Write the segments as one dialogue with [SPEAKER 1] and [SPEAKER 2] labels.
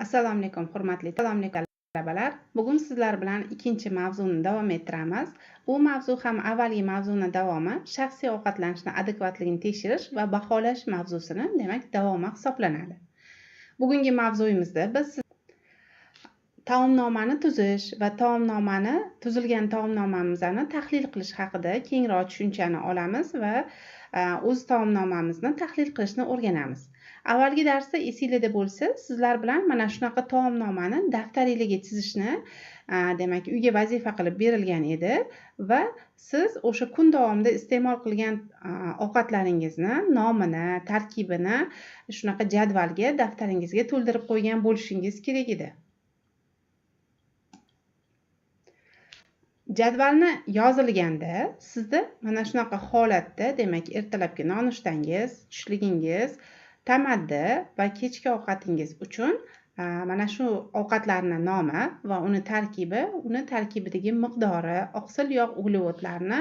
[SPEAKER 1] Assalomu alaykum, hurmatli talabalar. Bugun sizlar bilan ikkinchi mavzuni davom ettiramiz. Bu mavzu ham avvalgi mavzuni davomi, shaxsiy ovqatlanishni adekvatligini tekshirish va baholash mavzusini, demak, davomi hisoblanadi. Bugungi mavzuyimizda biz taomnomani tuzish va taomnomani tuzilgan taomnomamizni tahlil qilish haqida kengroq tushunchani olamiz va o'z taomnomamizni tahlil qilishni o'rganamiz. Avvalgi darsda esinglarda bo'lsa, sizlar bilan mana shunaqa taomnomani daftaringlarga chizishni, demak, uyga vazifa qilib berilgan edi va siz o'sha kun davomida iste'mol qilgan ovqatlaringizni nomini, tarkibini shunaqa jadvalga daftaringizga to'ldirib qo'ygan bo'lishingiz kerak edi. Jadvalni yozilganda sizda mana shunaqa holatda, demak, ertalabki nonushtangiz, tushligingiz, tamaddi va kechki ovqatingiz uchun mana shu ovqatlarni nomi va uni tarkibi, uni tarkibidagi miqdori, oqsil, yog', uglevodlarni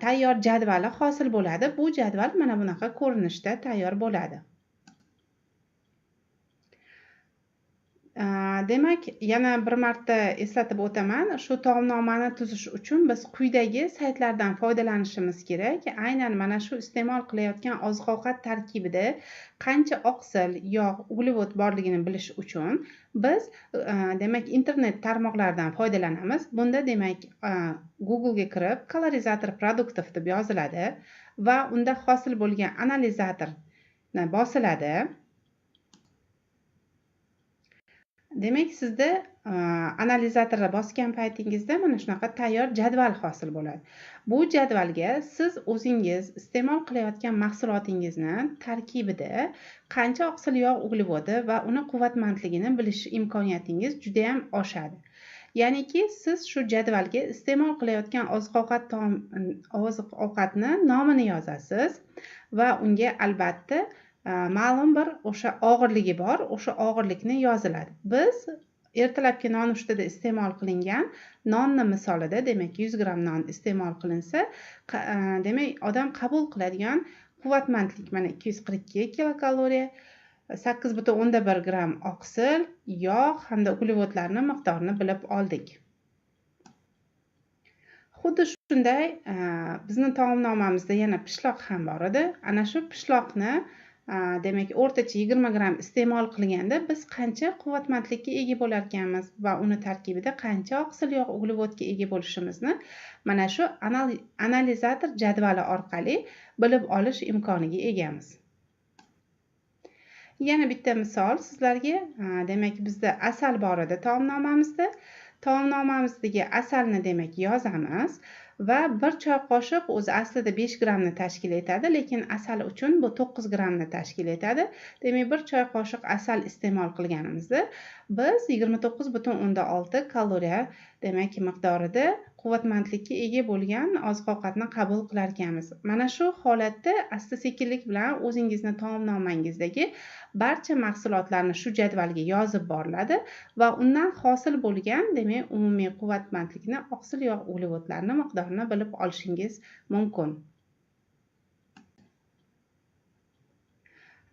[SPEAKER 1] tayyor jadvali hosil bo'ladi. Bu jadval mana bunaqa ko'rinishda tayyor bo'ladi. Demak, yana bir marta eslatib o'taman, shu taomnomani tuzish uchun biz quyidagi saytlardan foydalanishimiz kerak. Aynan mana shu iste'mol qilayotgan oziq-ovqat tarkibida qancha oqsil, yog', uglevod borligini bilish uchun biz demak, internet tarmoqlaridan foydalanamiz. Bunda, demak, Google'ga kirib "колоризатор продуктов" deb yoziladi va unda hosil bo'lgan analizatorni bosiladi. Demak, sizda analizatorga bosgan paytingizda mana shunaqa tayyor jadval hosil bo'ladi. Bu jadvalga siz o'zingiz iste'mol qilayotgan mahsulotingizni tarkibida qancha oqsil, yog', uglevodi va uni quvvatmandligini bilish imkoniyatingiz juda ham oshadi. Ya'niki siz shu jadvalga iste'mol qilayotgan oziq-ovqat oziq-ovqatni nomini yozasiz va unga albatta ma'lum bir o'sha og'irligi bor, o'sha og'irlikni yoziladi. Biz ertalabki nonushtada iste'mol qilingan nonni misolida, demak, 100 gramm non iste'mol qilinsa, demak, odam qabul qiladigan quvvatmandlik mana 242 kilokaloriya, 8,1 gramm oqsil, yog' hamda uglevodlarni miqdorini bilib oldik. Xuddi shunday bizni taomnomamizda yana pishloq ham bor edi. Ana shu pishloqni, demak, o'rtacha 20 gramm iste'mol qilganda biz qancha quvvatmandlikka ega bo'lar ekanmiz va uni tarkibida qancha oqsil, yog', uglevodga ega bo'lishimizni mana shu analizator jadvali orqali bilib olish imkoniga egamiz. Yana bitta misol sizlarga, demak, bizda asal bor edi taomnomamizda. Taomnomamizdagi asalni, demak, yozamiz va bir choy qoshiq o'zi aslida 5 grammni tashkil etadi, lekin asal uchun bu 9 grammni tashkil etadi. Demak, bir choy qoshiq asal iste'mol qilganimizda biz 29,6 kaloriya, demak, miqdorida quvvatmandlikka ega bo'lgan oziq-ovqatni qabul qilar ekanmiz. Mana shu holatda asta-sekinlik bilan o'zingizni taomnomangizdagi barcha mahsulotlarni shu jadvalga yozib boriladi va undan hosil bo'lgan, demak, umumiy quvvatmandlikni, oqsil, yog', uglevodlarni miqdorini bilib olishingiz mumkin.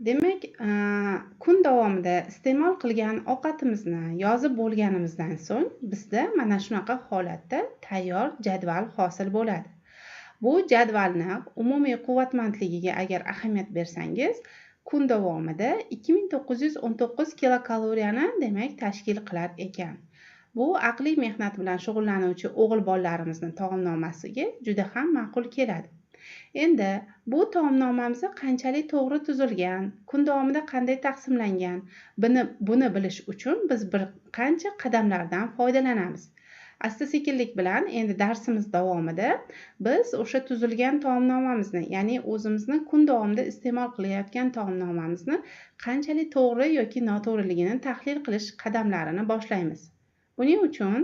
[SPEAKER 1] Demak, kun davomida iste'mol qilgan ovqatimizni yozib bo'lganimizdan so'ng bizda mana shunaqa holatda tayyor jadval hosil bo'ladi. Bu jadvalni umumiy quvvatmandligiga agar ahamiyat bersangiz, kun davomida 2919 kilokaloriyani, demak, tashkil qilar ekan. Bu aqliy mehnat bilan shug'ullanuvchi o'g'il bolalarimizni taomnomasiga juda ham ma'qul keladi. Endi bu taomnomamiz qanchalik to'g'ri tuzilgan, kun davomida qanday taqsimlangan, buni bilish uchun biz bir qancha qadamlardan foydalanamiz. Asta-sekinlik bilan endi darsimiz davomida biz o'sha tuzilgan taomnomamizni, ya'ni o'zimizni kun davomida iste'mol qilayotgan taomnomamizni qanchalik to'g'ri yoki noto'g'riligini tahlil qilish qadamlarini boshlaymiz. Buning uchun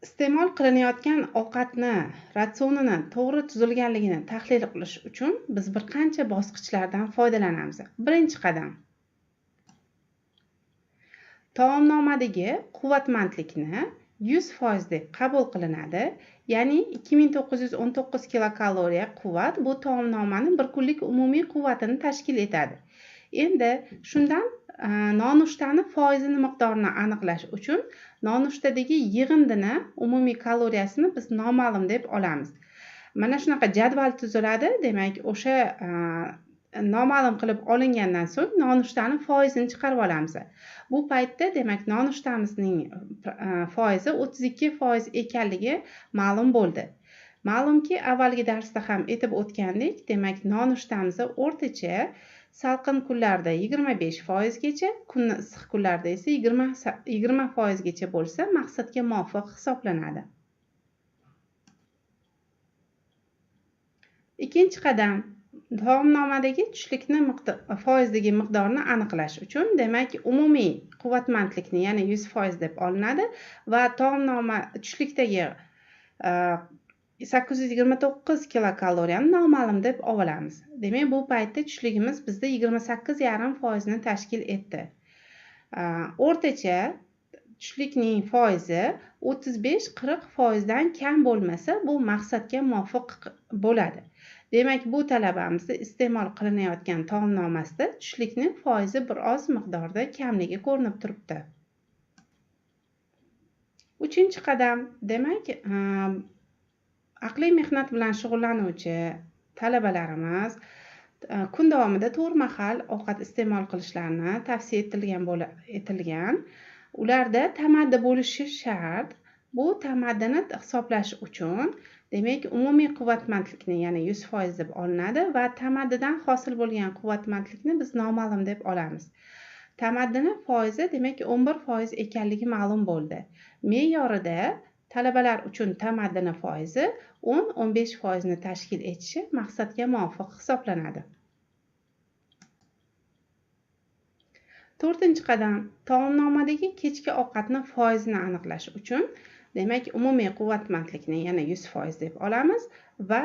[SPEAKER 1] iste'mol qilinayotgan ovqatni ratsionini to'g'ri tuzilganligini tahlil qilish uchun biz bir qancha bosqichlardan foydalanamiz. Birinchi qadam. Taomnomadagi quvvatmandlikni 100% deb qabul qilinadi. Ya'ni 2919 kilokaloriya quvvat bu taomnomani bir kunlik umumiy quvvatini tashkil etadi. Endi shundan nonushtani foizini miqdorini aniqlash uchun nonushtadagi yig'indini umumiy kaloriyasini biz noma'lum deb olamiz. Mana shunaqa jadval tuziladi. Demak, o'sha noma'lum qilib olingandan so'ng nonushtani foizini chiqarib olamiz. Bu paytda demak nonustamizning foizi 32% ekanligi ma'lum bo'ldi. Ma'lumki, avvalgi darsda ham aytib o'tgandik, demak nonushtamiz o'rtacha salqin kunlarda 25% gacha, kunni issiq kunlarda esa 20% gacha bo'lsa maqsadga muvofiq hisoblanadi. Ikkinchi qadam, taomnomadagi tushlikni foizdagi miqdorini aniqlash uchun demak umumiy quvvatmandlikni, ya'ni 100% deb olinadi va taomnoma tushlikdagi 829 kilokaloriyani noma'lum deb olamiz. Demak, bu paytda tushligimiz bizda 28,5% ni tashkil etdi. O'rtacha tushlikning foizi 35-40% dan kam bo'lmasa, bu maqsadga muvofiq bo'ladi. Demak, bu talabamizda iste'mol qilinayotgan taomnomasida tushlikning foizi bir oz miqdorda kamligi ko'rinib turibdi. Uchinchi qadam, demak, aqliy mehnat bilan shug'ullanuvchi talabalarimiz kun davomida 4 mahal ovqat iste'mol qilishlarini tavsiya etilgan. Ularda tamaddi bo'lishi shart. Bu tamaddini hisoblash uchun demak umumiy quvvatmandlikni, ya'ni 100% deb olinadi va tamaddidan hosil bo'lgan quvvatmandlikni biz noma'lum deb olamiz. Tamaddini foizi demak 11% ekanligi ma'lum bo'ldi. Me'yorida talabalar uchun tamaddini foizi 10-15% ni tashkil etishi maqsadga muvofiq hisoblanadi. To'rtinchi qadam, taomnomadagi kechki ovqatni foizini aniqlash uchun demak umumiy quvvatmandlikni yana 100% deb olamiz va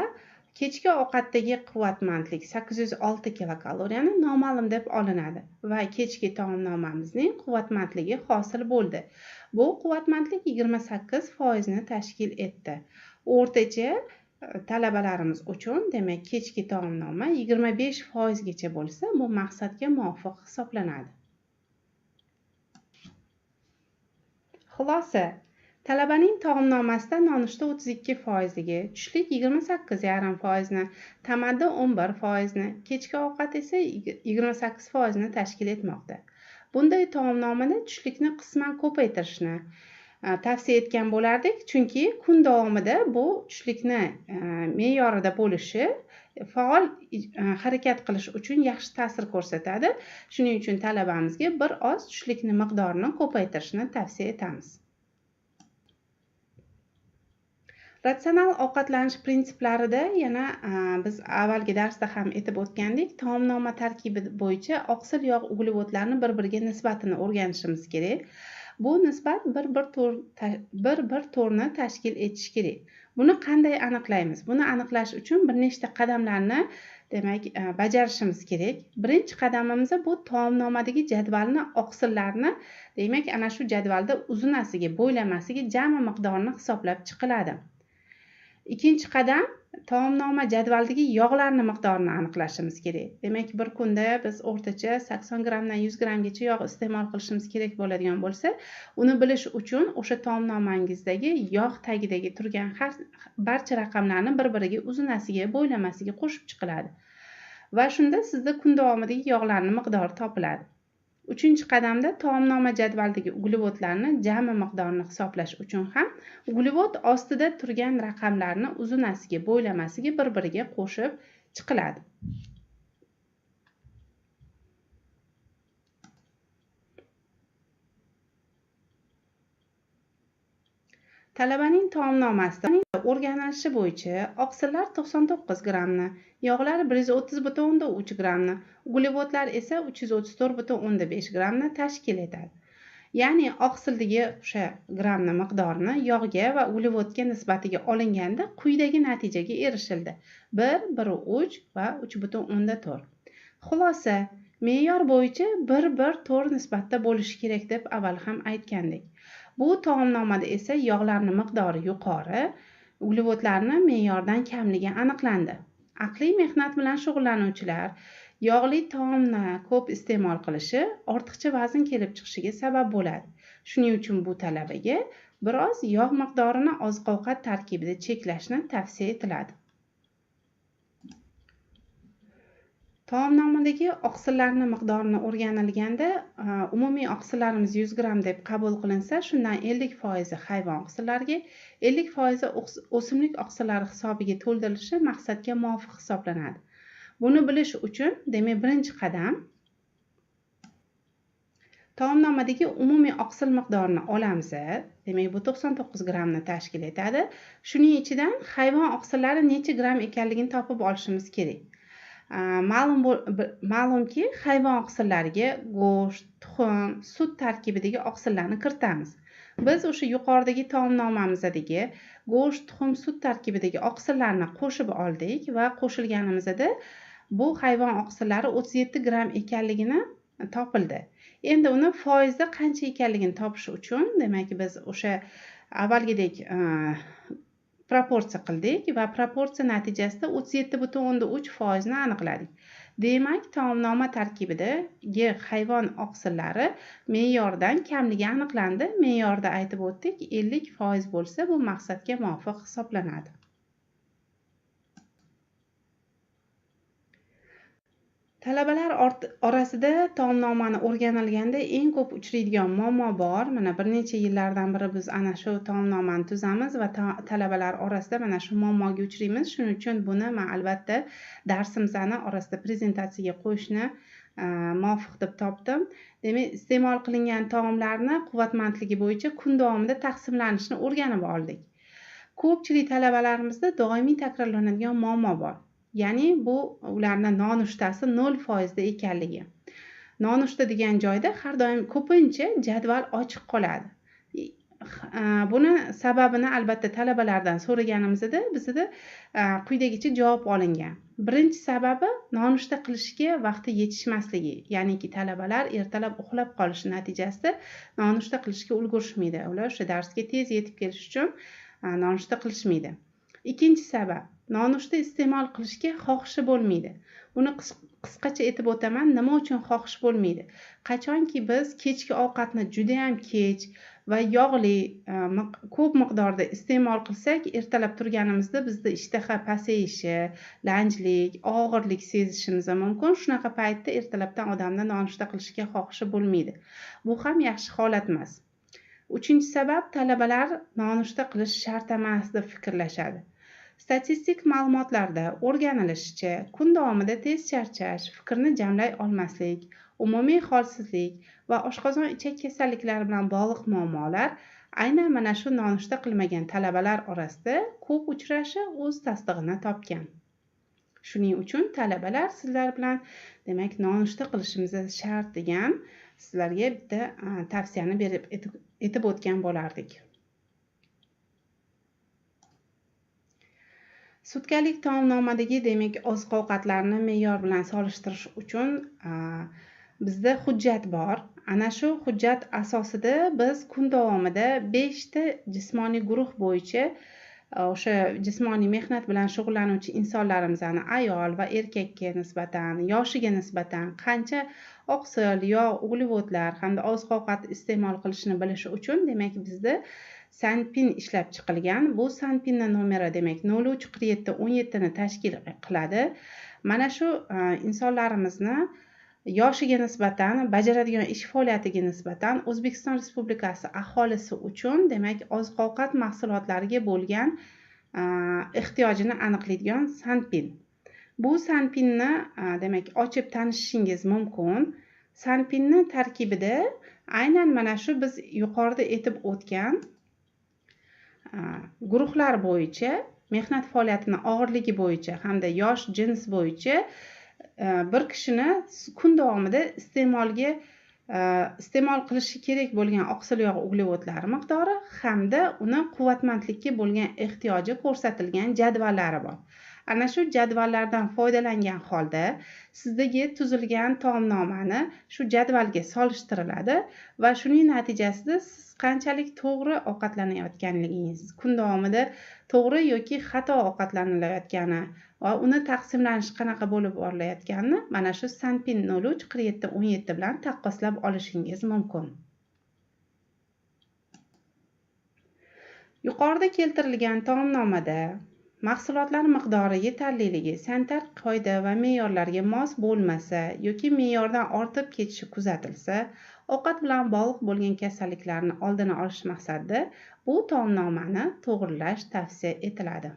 [SPEAKER 1] kechki ovqatdagi quvvatmandlik 806 kilokaloriyani noma'lum deb olinadi va kechki taomnomamizning quvvatmandligi hosil bo'ldi. Bu quvvatmandlik 28% ni tashkil etdi. O'rtacha talabalarimiz uchun demak kechki taomnoma 25% gacha bo'lsa, bu maqsadga muvofiq hisoblanadi. Xulosa, talabaning taomnomasida nonushta 32%ligi, tushlik 28,5%ni, tamaddi 11%ni, kechki ovqat esa 28% ni tashkil etmoqda. Bunday taomnomada tushlikni qisman ko'paytirishni tavsiya etgan bo'lardik, chunki kun davomida bu tushlikni me'yorida bo'lishi faol harakat qilish uchun yaxshi ta'sir ko'rsatadi. Shuning uchun talabamizga bir oz tushlikni miqdorini ko'paytirishni tavsiya etamiz. Ratsional ovqatlanish prinsiplarida yana biz avvalgi darsda ham aytib o'tgandik, taomnoma tarkibi bo'yicha oqsil, yog', uglevodlarni bir-biriga nisbatini o'rganishimiz kerak. Bu nisbat bir-bir to'rni tashkil etishi kerak. Buni qanday aniqlaymiz? Buni aniqlash uchun bir nechta qadamlarni demak bajarishimiz kerak. Birinchi qadamimiz bu taomnomadagi jadvalni, oqsillarni demak ana shu jadvalda uzunasiga, bo'ylamasiga jami miqdorini hisoblab chiqiladi. Ikkinchi qadam, taomnoma jadvalidagi yog'larni miqdorini aniqlashimiz kerak. Demak, bir kunda biz o'rtacha 80 grammdan 100 grammgacha yog' iste'mol qilishimiz kerak bo'ladigan bo'lsa, uni bilish uchun o'sha taomnomangizdagi yog' tagidagi turgan barcha raqamlarni bir-biriga uzunasiga, bo'ylamasiga qo'shib chiqiladi. Va shunda sizda kun davomidagi yog'larning miqdori topiladi. Uchinchi qadamda taomnoma jadvalidagi uglevodlarni jami miqdorini hisoblash uchun ham uglevod ostida turgan raqamlarni uzunasiga, bo'ylamasiga bir-biriga qo'shib chiqiladi. Talabaning taomnomasida o'rganilishi bo'yicha oqsillar 99 grammni, yog'lar 130,3 grammni, uglevodlar esa 334,5 grammni tashkil etadi. Ya'ni oqsildagi o'sha grammni miqdorini yog'ga va uglevodga nisbatiga olinganda quyidagi natijaga erishildi: 1, 1,3 va 3,4. Xulosa, me'yor bo'yicha 1-1-4 nisbatda bo'lishi kerak deb avval ham aytgandik. Bu taomnomada esa yog'larni miqdori yuqori, uglevodlarni me'yordan kamligi aniqlandi. Aqliy mehnat bilan shug'ullanuvchilar yog'li taomni ko'p iste'mol qilishi ortiqcha vazn kelib chiqishiga sabab bo'ladi. Shuning uchun bu talabaga biroz yog' miqdorini oziq-ovqat tarkibida cheklashni tavsiya etiladi. Taomnomadagi oqsillarning miqdorini o'rganilganda, umumiy oqsillarimiz 100 gramm deb qabul qilinsa, shundan 50% hayvon oqsillariga, 50% o'simlik oqsillari hisobiga to'ldirilishi maqsadga muvofiq hisoblanadi. Buni bilish uchun, demak, birinchi qadam taomnomadagi umumiy oqsil miqdorini olamiz. Demak, bu 99 grammni tashkil etadi. Shuning ichidan hayvon oqsillari necha gramm ekanligini topib olishimiz kerak. Ma'lumki, hayvon oqsillariga go'sht, tuxum, sut tarkibidagi oqsillarni kiritamiz. Biz o'sha yuqoridagi taomnomamizdagi go'sht, tuxum, sut tarkibidagi oqsillarni qo'shib oldik va qo'shilganimizda bu hayvon oqsillari 37 gramm ekanligini topildi. Endi uni foizda qancha ekanligini topish uchun, demak, biz o'sha avvalgidek proporsiya qildik va proporsiya natijasida 37,3% ni aniqladik. Demak, taomnoma tarkibidagi hayvon oqsillari me'yordan kamligi aniqlandi. Me'yorda aytib o'tdik, 50% bo'lsa, bu maqsadga muvofiq hisoblanadi. Talabalar orasida taomnomani o'rganilganda eng ko'p uchraydigan muammo bor. Mana bir necha yillardan beri biz ana shu taomnomani tuzamiz va talabalar orasida mana shu muammoga uchraymiz. Shuning uchun buni men albatta darsimizni orasida prezentatsiyaga qo'yishni muvofiq deb topdim. Demak, iste'mol qilingan taomlarni quvvatmandligi bo'yicha kun davomida taqsimlanishini o'rganib oldik. Ko'pchilik talabalarimizda doimiy takrorlanadigan muammo bor. Ya'ni bu ularning nonushtasi 0% ekanligi. Nonushta degan joyda har doim ko'pincha jadval ochiq qoladi. Buni sababini albatta talabalardan so'raganimizda bizda quyidagicha javob olingan. Birinchi sababi nonushta qilishga vaqti yetishmasligi, ya'niki talabalar ertalab uxlab qolishi natijasida nonushta qilishga ulgurishmaydi. Ular o'sha darsga tez yetib kelish uchun nonushta qilishmaydi. Ikkinchi sabab, nonushta iste'mol qilishga xohishi bo'lmaydi. Buni qisqacha aytib o'taman, nima uchun xohish bo'lmaydi. Qachonki biz kechki ovqatni juda ham kech va yog'li, ko'p miqdorda iste'mol qilsak, ertalab turganimizda bizda ishtaha pasayishi, lanjlik, og'irlik sezishimiz mumkin. Shunaqa paytda ertalabdan odamda nonushta qilishga xohishi bo'lmaydi. Bu ham yaxshi holat emas. Uchinchi sabab, talabalar nonushta qilish shart emas deb fikrlashadi. Statistik ma'lumotlarda o'rganilishicha, kun davomida tez charchash, fikrni jamlay olmaslik, umumiy holsizlik va oshqozon-ichak kasalliklari bilan bog'liq muammolar aynan mana shu nonushta qilmagan talabalar orasida ko'p uchrashi o'z tasdig'ini topgan. Shuning uchun talabalar sizlar bilan, demak, nonushta qilishimiz shart degan sizlarga bitta tavsiyani berib etib o'tgan bo'lardik. Sutkalik taomnomadagi, demak, oziq-ovqatlarni me'yor bilan solishtirish uchun bizda hujjat bor. Ana shu hujjat asosida biz kun davomida 5 ta jismoniy guruh bo'yicha o'sha jismoniy mehnat bilan shug'ullanuvchi insonlarimizni ayol va erkakka nisbatan, yoshiga nisbatan qancha oqsil, yog', uglevodlar hamda oziq-ovqat iste'mol qilishini bilish uchun, demak, bizda Sanpin ishlab chiqilgan. Bu Sanpinning nomeri, demak, 0347 17 ni tashkil qiladi. Mana shu insonlarimizni yoshiga nisbatan, bajaradigan ish faoliyatiga nisbatan O'zbekiston Respublikasi aholisi uchun, demak, oziq-ovqat mahsulotlariga bo'lgan ehtiyojini aniqlaydigan Sanpin. Bu Sanpinni, demak, ochib tanishishingiz mumkin. Sanpinning tarkibida aynan mana shu biz yuqorida aytib o'tgan guruhlar bo'yicha, mehnat faoliyatini og'irligi bo'yicha hamda yosh, jins bo'yicha bir kishini kun davomida iste'mol qilishi kerak bo'lgan oqsil, yog', uglevodlari miqdori hamda uni quvvatmandlikka bo'lgan ehtiyoji ko'rsatilgan jadvallari bor. Ana shu jadvallardan foydalangan holda sizdagi tuzilgan taomnomani shu jadvalga solishtiriladi va shuning natijasida siz qanchalik to'g'ri ovqatlanayotganligingiz, kun davomida to'g'ri yoki xato ovqatlanilayotgani va uni taqsimlanishi qanaqa bo'lib borilayotganini mana shu Sanpin 03 47 17 bilan taqqoslab olishingiz mumkin. Yuqorida keltirilgan taomnomada mahsulotlar miqdori yetarliligi sanitar qoida va me'yorlarga mos bo'lmasa yoki me'yordan ortib ketishi kuzatilsa, ovqat bilan bog'liq bo'lgan kasalliklarni oldini olish maqsadida bu taomnomani to'g'rilash tavsiya etiladi.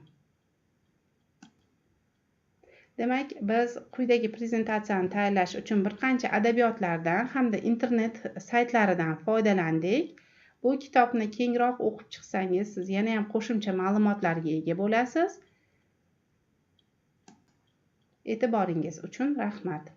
[SPEAKER 1] Demak, biz quyidagi prezentatsiyani tayyorlash uchun bir qancha adabiyotlardan hamda internet saytlaridan foydalandik. Bu kitobni kengroq o'qib chiqsangiz, siz yana ham qo'shimcha ma'lumotlarga ega bo'lasiz. E'tiboringiz uchun rahmat.